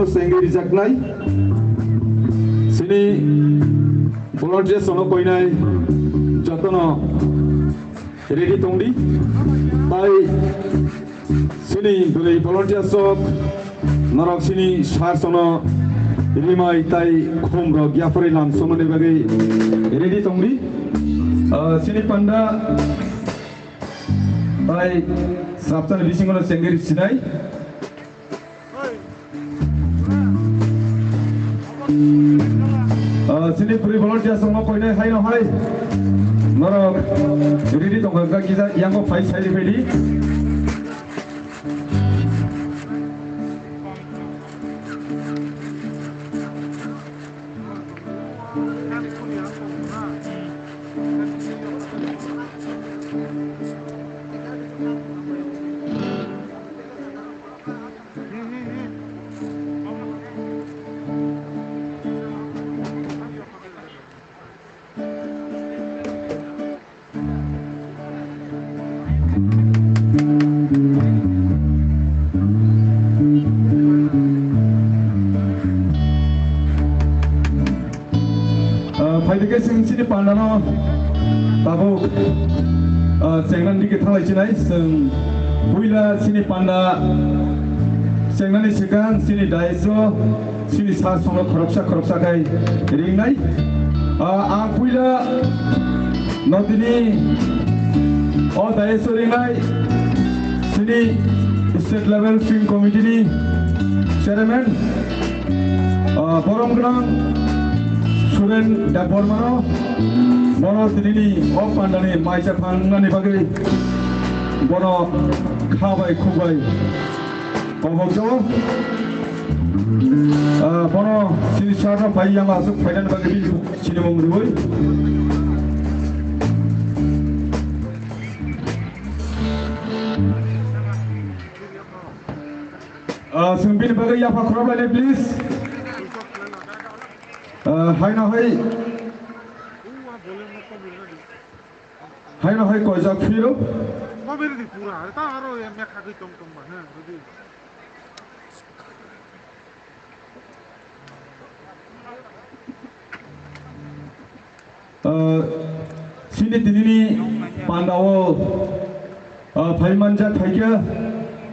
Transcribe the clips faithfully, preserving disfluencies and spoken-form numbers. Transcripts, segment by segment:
Sengwi rijaknai. Sini volunteers ono koinai jotono ready tongdi. Tai sini bwrwi volunteers rok norok sini sar sono rimai tai khum rok yapharwi lam somani bagwi ready tongdi. Ah, sini panda tai srapsani bisingo sengwi risinai. Ah, sini puri volunteers rokno koinai haino hai. Norok ready tongkha kisa yango phai sai ready. Ah, phaidi khe chwng chini pandano tabuk, ah, chengnani digi thanglai chinai. Chwng puila chini panda chengnani swkang chini dais o chini sar sono khoroksa khoroksa khai ringnai. Ah, ang puila notini o dais o ringnai chini state level swing committee ni chairman, ah, borom gwnang Suren Debbarmano, bono tinini o pandani maisa thangnani bagwi bono kha bai khuk bai kobok jago. Ah, bono chini sarno pai yang aswk phainani bagwi bini sinimung rwui. Ah, chwng bini bagwi yapha khorok lainai, please. Ah, haino hai. Haino hai koijak phiro. Ah, chini tinini pandao, ah, phai manjak phaikha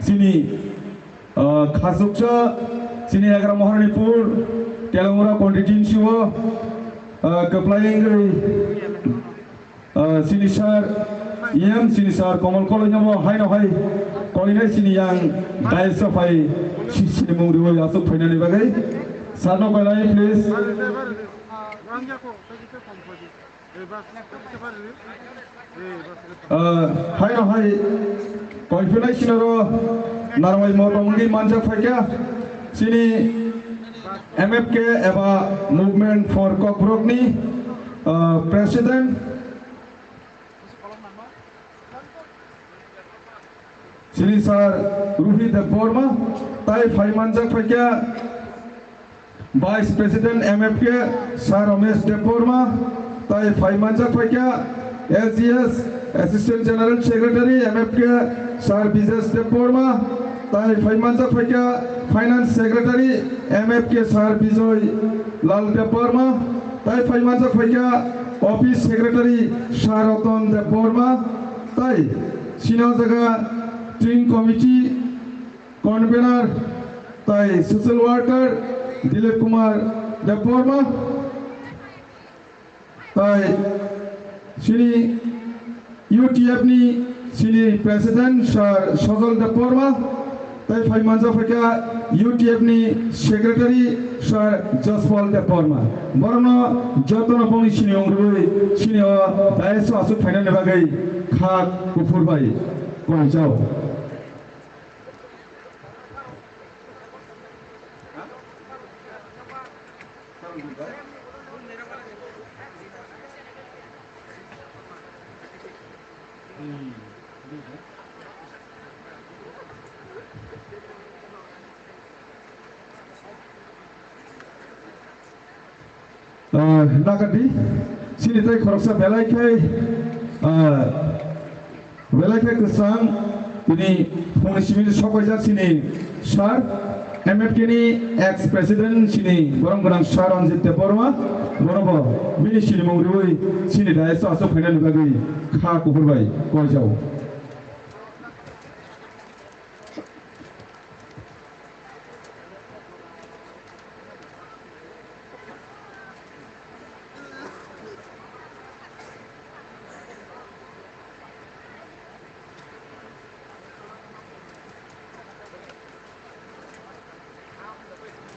chini, ah, khasuksa chini Egra Maharanipur Telangra constituency o, ah, kwplai wngwi, ah, chini sir, E M chini sir Kamal Koloi no haino hai koinai chini yang dais o phai si-, sinimung rwui aswk phainani bagwi. Sir no koinai, please. Ah, haino hai koiphilai sinoro narwai motom wngwi manjak phaikha chini M F K eba Movement for Kokborok ni, ah, President. Chini sir Ruhi Debbarma, tai phai manjak phaikha Vice President M F K sir Ramesh Debbarma, tai phai manjak phaikha S G S, Assistant General Secretary M F K sir Bijesh Debbarma, tai phai manjak phaikha Finance Secretary M F K sir Bijoy Lal Debbarma, tai phai manjak phaikha Office Secretary sir Ratan Debbarma, tai chini o jaga Team Committee Convener tai Social Worker Dilip Kumar Debbarma, tai chini U T F ni chini President Sir Sojol Debbarma, tai phai manjak phaikha U T F ni Secretary Sir Jaspal Debbarma. Borokno jotono bongni sinimung rwui chini o dais o aswk phainani bagwi kha kuphur bai koi jao. Ah, nagadi, chini tai khoroksa belai khai, ah, belai khai kwchang, tini phungni simi sokaijak chini sir. M F K ni ex president chini borom gwnang Sir Ranjit Debbarma, bono bo bini sinimung riwi chini dais o aswk phainani bagwi kha kuphur bai koijao.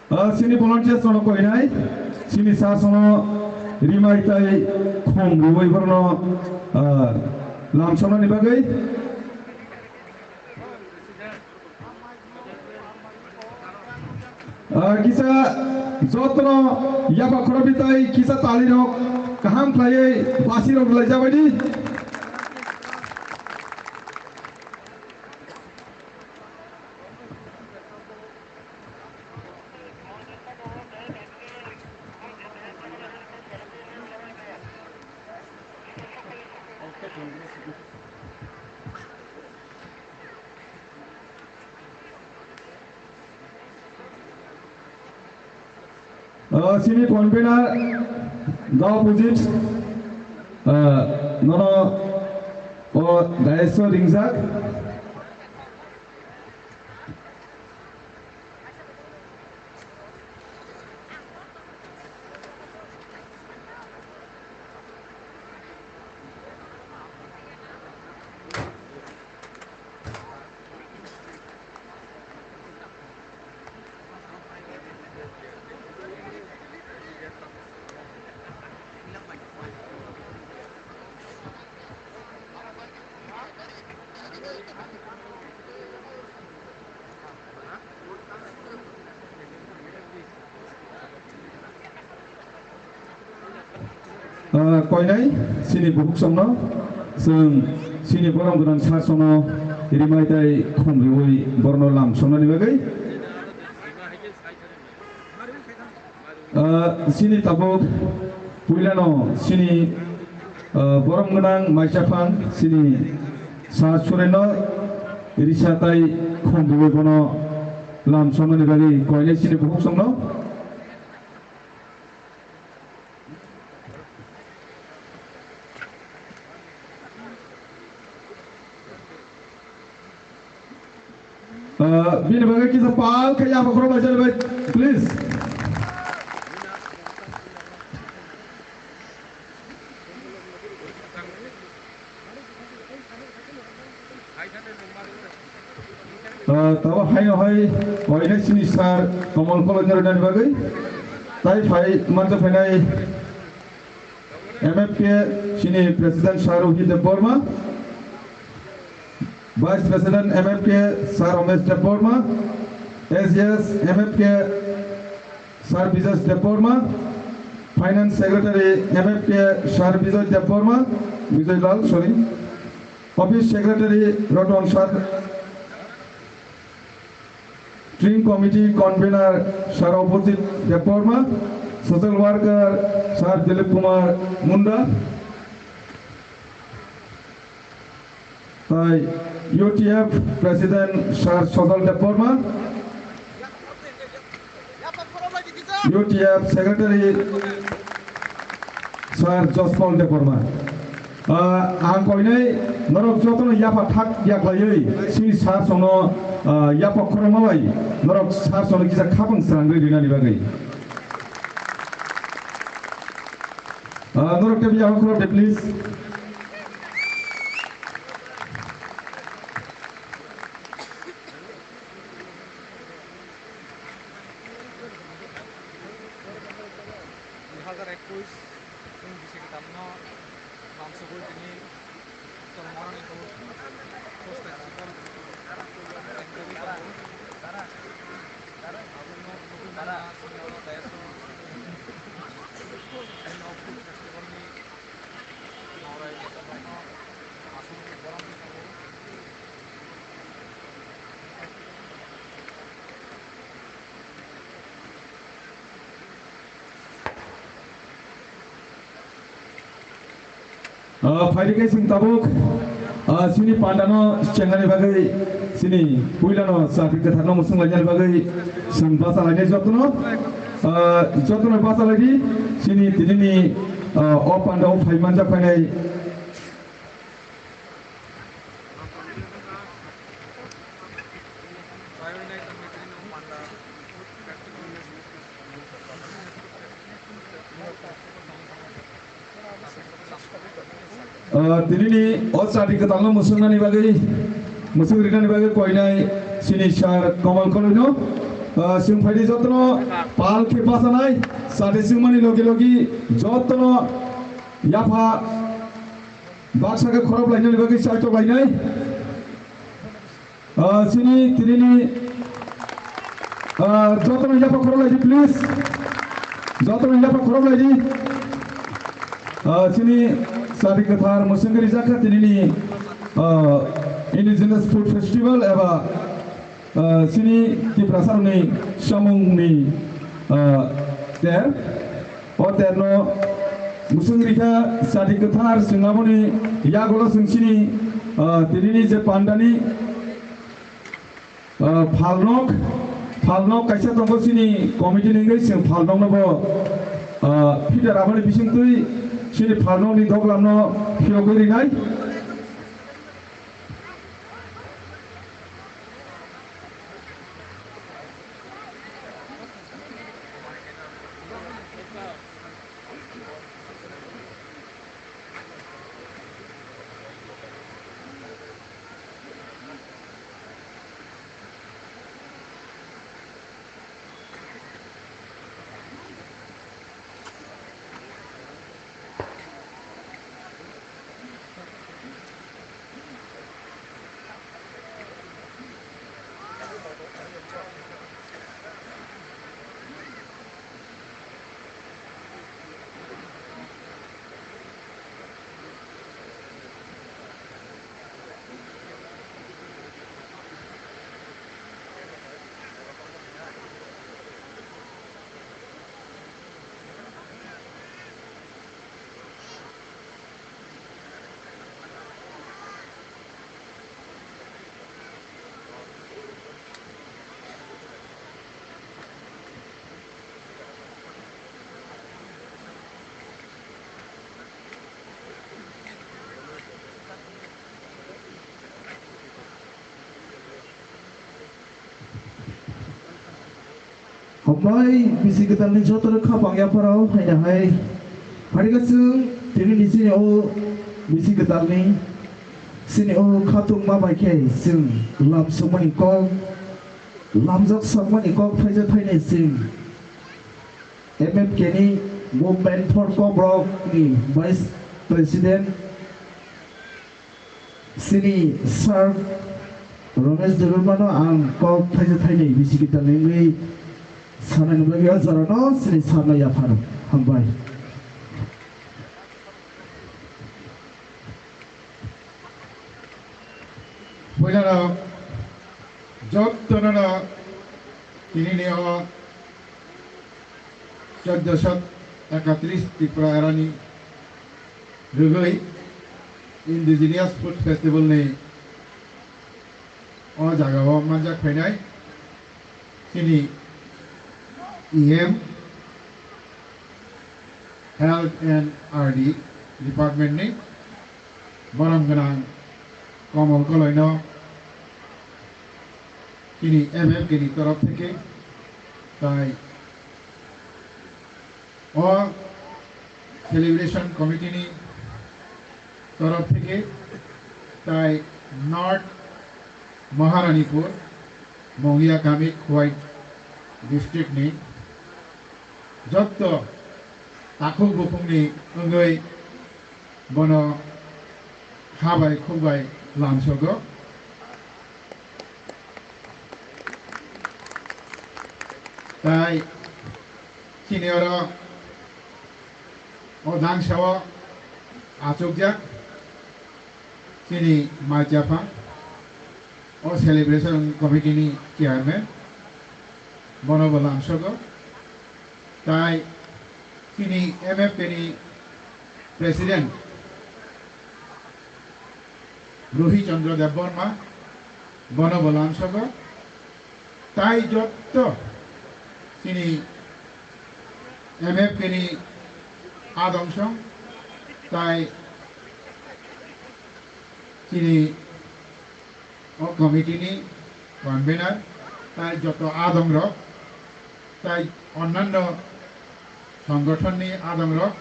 Ah, chini volunteers no koinai, chini sir sono rimai tai khum riwi borno, ah, lamsonani bagwi. Ah, kisa jotono yapha khoroknwi tai kisa talirok kaham khlaiwi basirok rwlaijabaidi. Uh, chini convener the opposite, uh, nono o dais o ringjak. Ah, koinai chini bukhuk songno chwng chini borom gwnang sir sono rimai tai khum riwi borno lam songnani bagwi. Ah, chini tabuk puilano chini, ah, borom gwnang maisaphang chini sir Sureno risa tai khum riwi bono lam songnani bagwi koinai chini bukhuk songno. Uh, bini bagwi kisa pal khe yapha khorok laijak bai, please. Uh, tabo haino hai wainai chini sir Kamal Kolonjor nani bagwi tai phai manjak phainai M F K chini President Sir Rohit Debbarma, Vice President M F K Sir Ramesh Debbarma, S G S M F K Sir Bijoy Debbarma, Finance Secretary M F K Sir Bijoy Debbarma, Bijoy Lal, sorry, Office Secretary Roton Sir, Tring Committee Convener Sir Opojit Debbarma, Social Worker Sir Dilip Kumar Munda, tai U T F President Sir Sodal Debbarma, U T F Secretary Sir Jospal Debbarma. Ah, ang koinai norok jotono yapha thak yaklaiwi chini sir sono, ah, yapha khorokma bai norok sir sono kisa khapang srangwi rinani bagwi. Ah, norok tei yapha khorok de, please. Dui hajar ekush chwng bisi kwtalno lamsogwi tini Uttor Moranipur post executive Ah, phaidi khe chwng tabuk, ah, chini pandano chengnani bagwi Chini puilano chati kwtharno mwswng lainani bagwi chwng bachalainai jotono, ah, jotono bachalaidi. Chini tinini, ah, o pandao phai manjak phainai. Ah, tinini o chati kwtalno mwswngnani bagwi, mwswng rinani bagwi koinai chini sir Kamal Koloino, ah, chwng phaidi jotono pal khe bachanai, chati chwngmani logi logi jotono yapha baksa khe khorop lainani bagwi chaitok lainai. Ah, chini, tinini, ah, jotono yapha khorok laidi, please. Jotono yapha khorok laidi. Ah, chini chati kwthar mwswngwi rijak kha tinini, ah, Indigenous Food Festival eba, ah, chini Tiprasarokni samungni, ah, ter. O terno mwswng rikha chati kwthar, chwng aboni yagulo chwng chini, ah, tinini je pandani, ah, phalnok, phalnok kaisa tongo chini committee ni wngwi chwng phalnokno bo, ah, phidar aboni bisingtwi chini phalnokni doglamno phiyogwi rinai. Hambai bisi kwtalni jotono khapang yapharao haino hai. Phaikha chwng tini ni chini o bisi kwtalni chini o khatungma bai khe chwng lam sokmani kok, lamjak sokmani kok thaisa thainai chwng M F K ni Movement for Kokborok ni Vice President Chini Sir Ramesh Debbarma no ang kok thaisa thainwi bisi kwtal wngwi sanani bagwi o jora no chini sir no yaphar hambai. Puila rok jotto no no tini ni o Chauddosho ekatris Tripura erani rwgwi Indigenous Food Festival ni o jagao manjak phainai chini E M Health and R D Department ni borom gwnang Komol Koloino chini M F K ni torof theke tai o celebration committee ni torof theke tai North Maharanipur Mongia Kami Khowai district ni jotto takhuk bukhuk ni wngwi bono ha bai khuk bai lamsogo. Tai chini oro o dangsao achukjak chini mai chapha o celebration committee ni chairman bono bo lamsogo. Tai chini M F K ni president Rohi Chandra Debbarma, Bono bo lamsogo. Tai jotto chini M F K ni adong song, tai chini o committee ni convener, tai joto adong rok, tai onnanno songothon ni adong rok,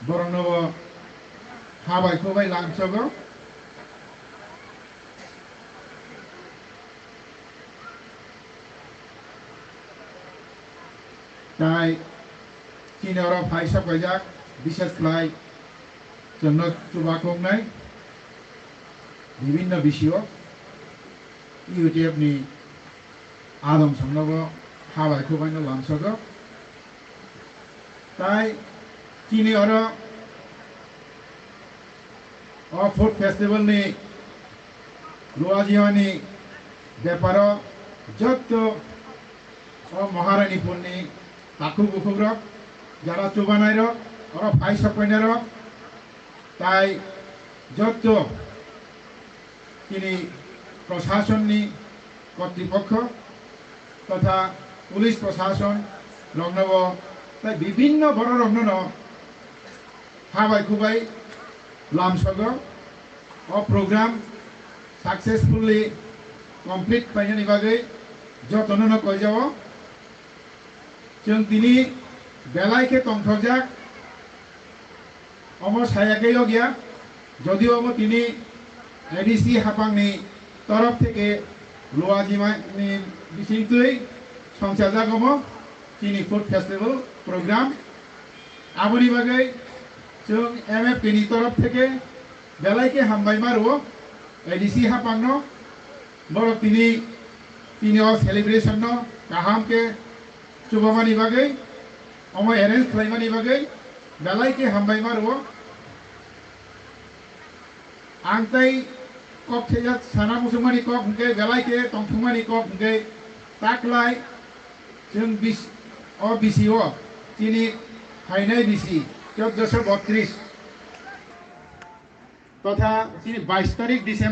borokno bo habai khubai lamsogo. Tai chini oro phai sok paijak, bishes khlai chwngno chubakhoknai bibinno bisio U T F ni adong songnobo habai khubaino lamsogo. Tai chini oro o food festival ni luajiyani beparo jotto o Maharani purni takhuk bukhuk rok, jara chubanai rok, oro phai sokpainai rok, tai jotto chini prasasonni kotripokho totha police prasason roknobo tai bibinno borok roknono habai khubai lamsogo. O program successfully complete painani bagwi jotono no koijao. Chwng tini belai khe tongthokjak. Omo saya khe yokya, jodio omo tini A D C hapangni torof theke luajimani bisingtwi songchajak omo chini food festival program. Aboni bagwi chwng M F K ni torof theke belai khe hambai ma rwo A D C hapangno, borok tini, tini o celebration no kaham khe chubamani bagwi, omo arrange khlaimani bagwi belai khe hambai ma rwo. Ang tei kok thejak sana muchungmani kok hwnkhe belai khe tongthokmani kok hwnkhe taklai chwng bis-, o bisi o chini phainai bisi chauddosho botris totha chini bais tarik December